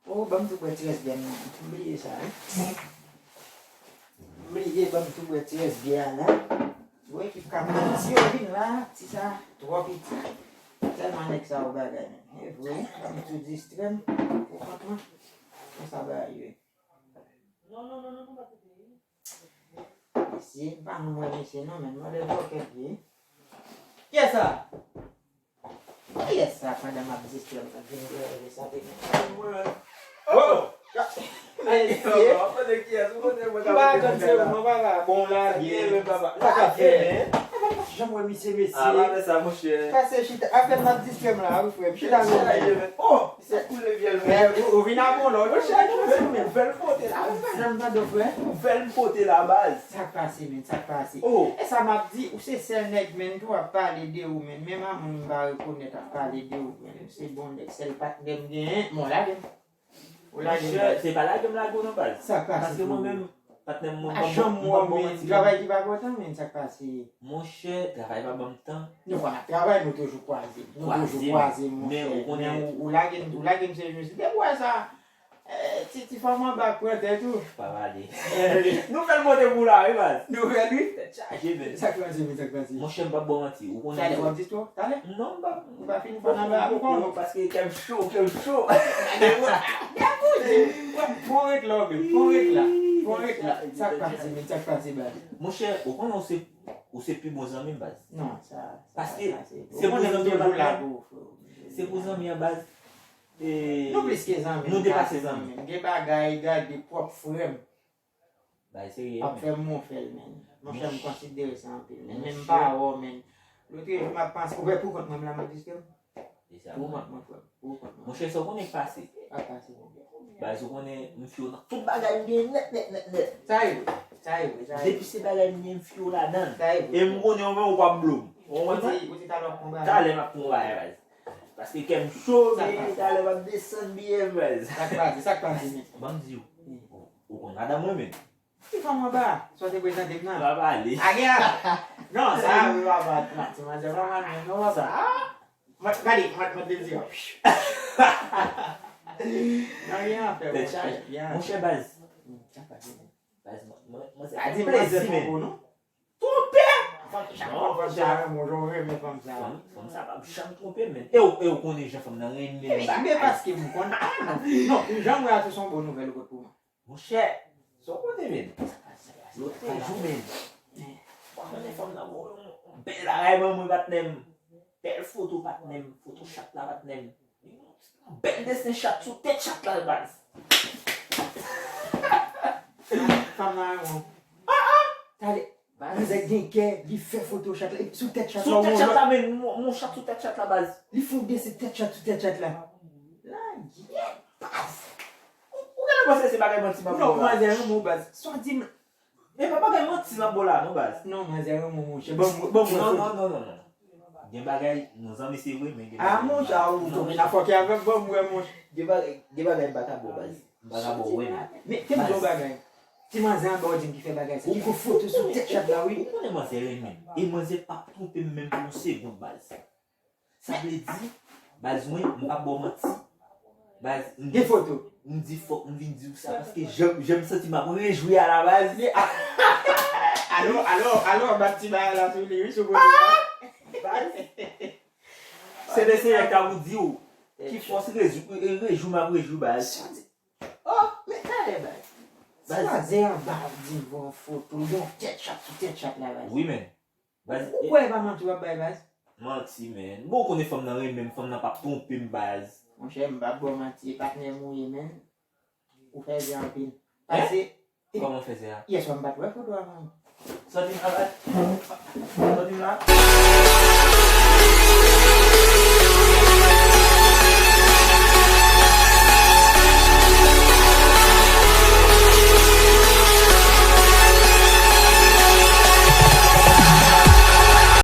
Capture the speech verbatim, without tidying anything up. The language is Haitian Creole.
Oh, ban m tou bwè ti rès byè m nan. M bliye sa, wi. M bliye, ban m tou bwè ti rès byè a la. Bon, ekip Kamran, si yo vin la, ti sa twò piti. Tèlman nèg sa yo bagay, men. E vre, ban m tou distrè m. Ou konprann? Konsa bagay yo ye. Mesye, m pa janm wè mesye non, men mande l bò kèt li. Kiyès sa? Kiyès sa pandan m ap distrè m ap vin deranje sa te gen? Oh! Mesye. M pa konn se ou non, papa. Bon, lage. Sa k ap fèt? Janm wè misye, mesye. Pase chita. Afè m ap distrè m la, wi, frè m. Chita non. Oh! Sa koule vyèl. Ou vin avè yon lòt. Monchè, nou fè nouvèl pote la. Sa m tande, frè. Nouvèl pote la, baz. Sa k pase, men, sa k pase? Oh. E sa m ap di, ou se sèl nèg, men, tou ap pale de ou, men. Menm a moun m pa rekonèt ap pale de ou, men. Ou se bon nèg, sèl patnè m genyen. Bon, lage m. Ou lage m, baz. Monchè, se pa lage m lage w non, baz. Sa k pase pou ou? Paske mwen menm, patnè m, mwen pa janm wè w, men. Travay ki pa bon tan, men, sa k pase? Monchè, travay pa ban m tan. Nou konn ap travay, nou toujou kwaze. Nou toujou kwaze, monchè. Men ou konnen. Men ou, ou lage m, ou lage m serye, mesye. Depi w wè sa, eh, ti, ti fanm anba pran tèt ou. Pa pale. Nouvèl pote pou la, wi, baz. Nouvèl, wi. Tèt chaje, men. Sa k pase, men, sa k pase? Monchè, m p ap ba w manti. Ou konnen. Talè, w ap di twò? Talè? Non, m p ap. Ou pa fini fann anba a, m konnen. Paske kè m cho, kè m cho. Depi w di, pran ret la, men. Pran ret la. Pran ret la. Sa k pase, men, sa k pase, baz? Monchè, ou konnen ou se, ou se pi bon zanmi m, baz. Non, sa, sa pa pase. Paske se pou zanmi an, baz. Se pou zanmi an, baz. E nou plis ke zanmi, nou depase zanmi. Gen bagay, gade pwòp frè m. Bagay serye, ap fè m wonfèl, men. Monchè, m konsidere sa anpil, men. Men m pa wè w, men. Lotrejou, m ap panse, ou wè pou kont mwen, m la, m ap distrè m. Pou kont mwen, frè m. Pou kont mwen. Monchè, sa w konnen k pase? Sa k pase, monchè? Baz, ou konnen, m fè w nan tout bagay m genyen nèt, nèt, nèt, nèt. Sa e vre, sa e vre, sa e vre. Depi se bagay m genyen, m fè w ladan l. Sa e vre. E m konnen w menm, ou p ap blo m. Ou konprann? Ou di, ou di talè w ap pran bagay. Talè m ap pran bagay, baz. Paske kè m cho, men talè m ap desann biyè m, baz. Sa k pase, sa k pase, men? Ban m di w. Ou konn madanm mwen, men. Ki fanm anba? Sa w te prezante m nan? Pa pale. Agi a! Non, sa a, wi, papa, ti manzè pa mal menm, non, papa. Sa a? Mwen, gade, mwen, mwen te di, non, gen afè, monchè, gen afè. Monchè, baz. Sa pase, men? Baz, mwen, mwen, mwen, se a di, plezi, men. Twonpe! Fanm sa, fanm sa renmen w, jan w renmen fanm sa. Fanm, fanm sa p ap janm twonpe m, men. E w, e w konnen jan fanm nan renmen m bagay. Men paske m konn, ah, non. Non, jan m wè a tou se yon bon nouvèl ou pot pou mwen. Monchè, sa w konnen, men? Lotrejou, men. Ou konnen fanm nan voye yon bèl bagay ban mwen, patnè m. Bèl foto, patnè m. Foto chat la, patnè m. Bèl desen chat sou tèt chat la, baz. Fanm nan renmen w. Ah, ah! Talè. Manzè gen kè, li fè foto chat la. Epi sou tèt chat la, sou tèt chat la, men, yon, yon chat sou tèt chat la, baz. Li fè yon desen tèt chat sou tèt chat la. Lagèt, baz. Ou, ou genlè panse se bagay manti m ap ba w la. Non, manzè renmen w, baz. Sa w di m. E pa bagay manti m ap ba w la, non, baz. Non, manzè renmen w, monchè. Ban m, ban m wè foto. Non, non, non, non, non. Gen bagay, nou zanmi se vre, men gen bagay. Ah, monchè, ou tou vin ap fòkè avè m, ban m wè, monchè. Gen bagay, gen bagay m pa ka ba w, baz. M pa ka ba w, wi, men. Men, te m di w yon bagay. Ti manzè anba w di m ki fè bagay sa. Li gon foto sou tèt chat la, wi. Ou konnen manzè renmen m. E manzè p ap twonpe m menm pou yon segonn, baz. Sa vle di, baz, mwen, m p ap ba w manti. Baz, m di, gen foto. M di fòk m vin di w sa, paske jan, jan m santi m ap rejwi a la, baz. Alò, alò, alò, bat ti bagay la sou li, wi, sou kote a. Baz. Se le Senyè k ta pou di w ki fòs rejwi, rejwi m ap rejwi, baz. Oh, men talè, baz. Baz. Ti manzè anba ap di m gon foto, yon tèt chat sou tèt chat la, baz. Wi, men. Baz, ou kwè e pa manti w ap bay, baz? Manti, men. Bon, ou konnen fanm nan renmen m, fanm nan p ap twonpe m, baz. Monchè, m p ap ba w manti, e patnè m ou ye, men. Ou fèzè anpil. Pase. Kòman fèzè a? Yèswa m pa t wè foto a, non. Sa w di m la, baz? Sa w di m la?